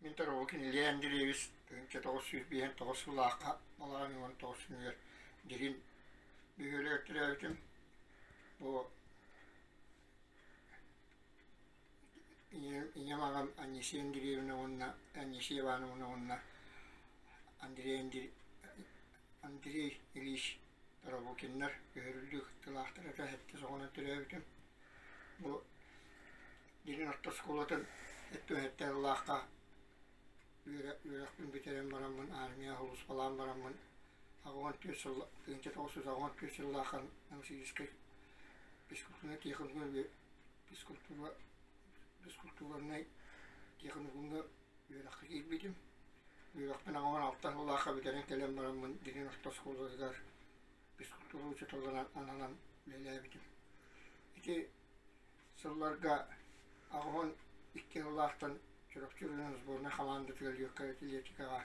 Мин Торобукин Илья Андреевич 1959 сыллаахха балаҕан 19 күнүгэр Дирин бөһүөлэгэр төрөөбүтүм. Бу ийэм аҕам Анисия Андреевна уонна Анисия Ивановна уонна Андрей Андрей Ильич Торобукиннар көһөрүллүү кыттыылаахтара этэ сэттис оҕонон төрөөбүтүм. Бу Дирин орто оскуолатын эттүөһэттэн ыллаахха үөрэхпин бүтэрэн бараммын армия сулууспалаан бараммын 84 сыл 1984 сыллаахха Новосибирскай физкультурнай тиэхиньикум физкультура физкультурнай тиэхиньикумҥа үөрэххэ киирбитим. Үөрэхпин 86 сыллаахха бүтэрэн кэлэн бараммын Дирин орто оскуолатыгар физкультура учууталынан ананан үлэлээбитим. Ити сылларга 82 сыллаахтан Чурапчы оройуонун сборнай хамаандатыгар легкай атлетикаҕа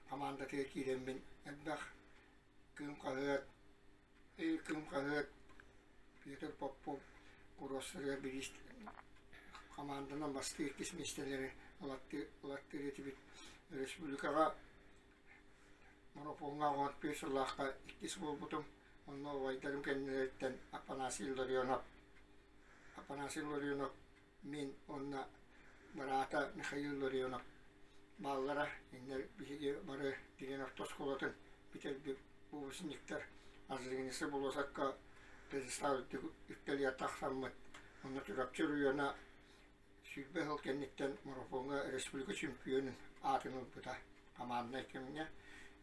хамаандатыгар киирэммин элбэх Кыым хаһыат, Кыым хаһыат Петр Попов куруостарыгар бириис хамаанданан бастыыр иккис миэстэлэри ылаттыыр этибит. Республикаҕа марафоҥҥа 15 сыллаахха иккис буолбутум. Онно убайдарым кэннилэриттэн Афанасий Ларионов, Афанасий Ларионов мин уонна быраата Михаил Ларионов бааллара. Иннэр биһиги бары Дирин орто оскуолатын бүтэрбит выпускниктар Азригнисы болуосакка Владислав үктэлигэр тахсаммыт. Онно Чурапчы оройуона 20 сыл кэнниттэн марафоҥҥа республика чемпионун аатын ылбыта команднай кэмҥэ.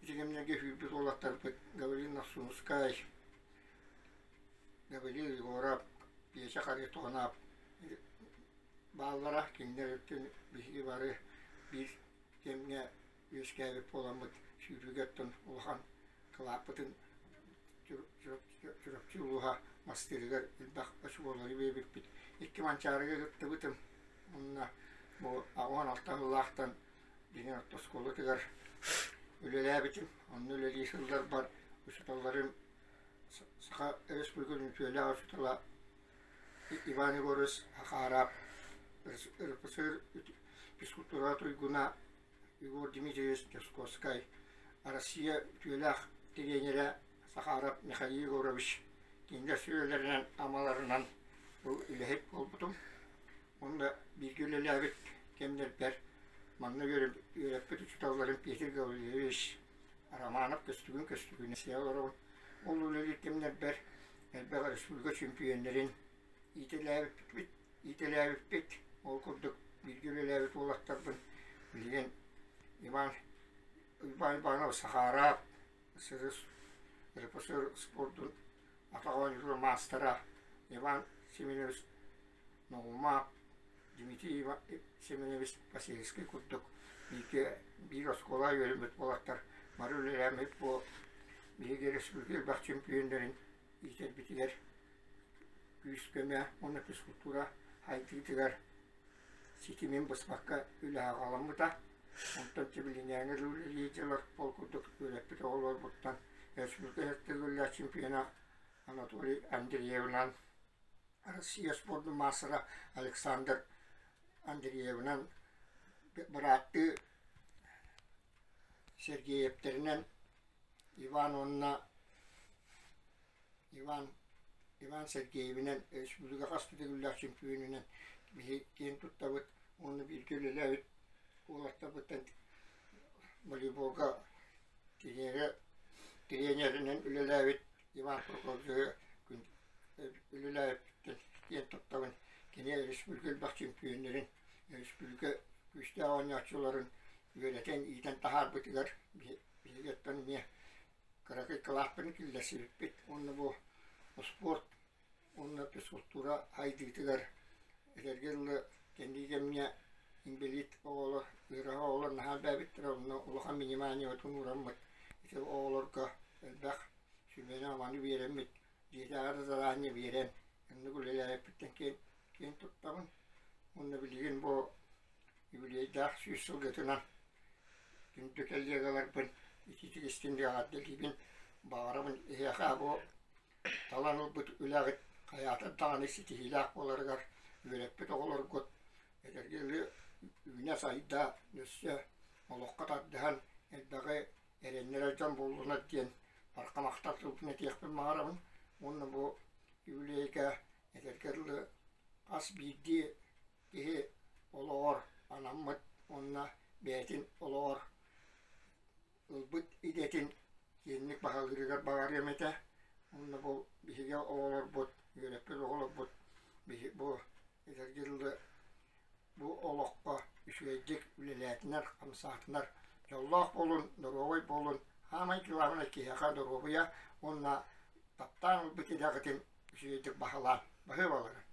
Ити кэмнэргэ сүүрбүт уолаттарбыт Гаврил Нохсунускай, Гаврил Егоров, Петя Харитонов бааллара. Кинилэр өттүн биһиги бары биир кэмҥэ үөскээбит буоламмыт сүүрүүгэ оттон улахан кылааппытын Чурапчы улууһа мастыырыгар элбэх очукуолары биэрбиппит. Икки Манчаарыга кыттыбытым. Уонна бу 86 сыллаахтан Дьиҥэр орто оскуолатыгар үлэлээбитим. Онно үлэлии сылларбар учууталларым Саха Республикатын үтүөлээх учуутала Иван Егорович Хахаарап, РПСР физкультура туйгуна Егор Дмитриевич Дьоскуоскай, Россия үтүөлээх тириэньэрэ Сахаров Михаил Егорович кинилэр сүбэлэринэн амаларынан бу үлэһит буолбутум. Уонна бииргэ үлэлээбит кэмнэрбэр манна үөрэппит учууталларым Петр Гаврильевич Романов көстүгүн көстүгүнэ сиэ олоробун. Ол үлэлиир кэмнэрбэр элбэх республика чөмпүйүөннэрин иитэлээбиппит, иитэлээбиппит. Ол курдук бииргэ үлэлээбит уолаттарбын билигин Иван Иван Иванов Сахаров, СССР РПСР спордун атах оонньуутун маастара Иван Семенович Ноҕумаап, Дмитрий Семенович Васильевскай курдук бииргэ биир оскуола үөрэммит уолаттар бары үлэлээммит бу биһиги республика элбэх чөмпүйүөннэрин иитэрбитигэр күүс-көмө уонна физкультура сайдыытыгар ситимин быспакка үлэ аҕаламмыта. Онтон Тибилинээҥи үлэлии дьылар ол курдук үөрэппит оҕолорбуттан республика төгүллээх чемпиона Анатолий Андреевынан Россия спордун маастара Александр Андреевынан бырааттыы Сергеевтэринэн Иван уонна Иван Иван Сергеевинэн республика хас да төгүллээх чөмпүйүөнүнэн биһи киэн туттабыт уонна бииргэ үлэлээбит уолаттарбыттан волейболга тренеринэн үлэлээбит Иван Прокопьевы үлэлээбиппиттэн киэн туттабын. Кини республика элбэх чөмпүйүөннэрин, республика күүстээх оонньооччуларын үөрэтэн, иитэн таһаарбытыгар биһиги оттон эмиэ кыракый кылааспытын киллэрсибиппит уонна бу спорт уонна физкультура сайдыытыгар этэргэ дылы кэнники кэмҥэ инбэлиит оҕолор, ыарахан оҕолор наһаа элбээбиттэрэ, онно улахан вниманиебытын уураммыт ити оҕолорго элбэх сүбэни-аманы биэрэммит, дьиэтээҕи да задание биэрэн оннук үлэлээбиппиттэн киэн туттабын. Уонна билигин бу юбилейдаах 100 сылгытынан күндү коллегаларбын итиитик истиҥник эҕэрдэлиибин. Баҕарабын эһиэхэ бу талан ылбыт үлэҕит хайаатар даҕаны ситиһиилээх буоларыгар үөрэппит оҕолоргут эдэргэ үүнэ-сайда өссө олоххо тардыһан элбэҕи эрэннэрэр дьон буоллунар диэн барҕа махтал тылбын этиэхпин баҕарабын. Уонна бу юбилейга этэргэ дылы хас биирдии киһи олоҕор анаммыт уонна бэйэтин олоҕор ылбыт идэтин киэҥник баһылыырыгар баҕарыам этэ. Уонна бу биһиги оҕолорбут, үөрэппит оҕолорбут бу этэргэ дылы бу олоххо үчүгэйдик үлэлээтинэр, хамсаатынар дьоллоох буолун, доруобай буолун, саамай главное киһиэхэ доруобуйа уонна таптаан ылбыт идэҕитин үчүгэйдик баһылаан, баһыыбаларын.